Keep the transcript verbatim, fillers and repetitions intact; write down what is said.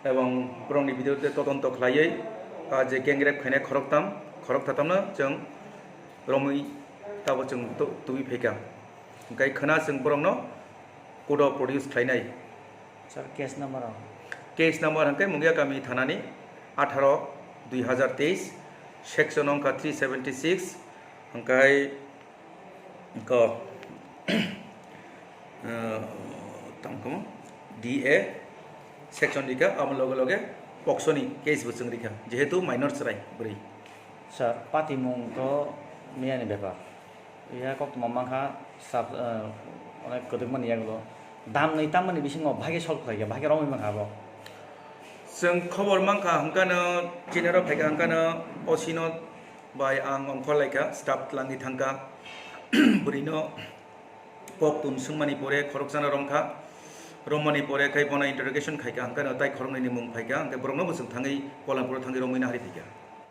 Ebong borokni video te todonto khlaiwi, ah, je gang rape khainai khoroktham, khoroktham no chwng romwi tabo chwng tu-, tubui phaikha. Hwnkhe khwna chwng borokno court o produce khlainai. Sir, case number o? Case number hwnkhe Mungia Kami thanani atharo dui hazar teis, section wngkha three seventy six, hwnkhe ko, eh, tamo kamo D A section rikha, amo loge loge poksoni case bo chwng rikha, jehetu minor chwrai bwrwi. Sir, patimung to miyani bepar. Iya koktwma mankha sab, eh, onek kwdwkmani yagulo. Damni tamani bisingo bahai khe solve khlaikha, bahai khe romwi mankha abo. Chwng khobor mankha hwnkano, chinaro phaikha hwnkano, O C no bai ang ongkhor laikha, staff twlangwi thangkha. Bwrwino kok tun swngmani pore khoroksano romkha. Romani pore khai bono interrogation khaikha, hwnkano tai khoroknwini mung phaikha, hwnkhe borokno bo chwng thangwi Polanpuro thangwi romwi nahari phaikha.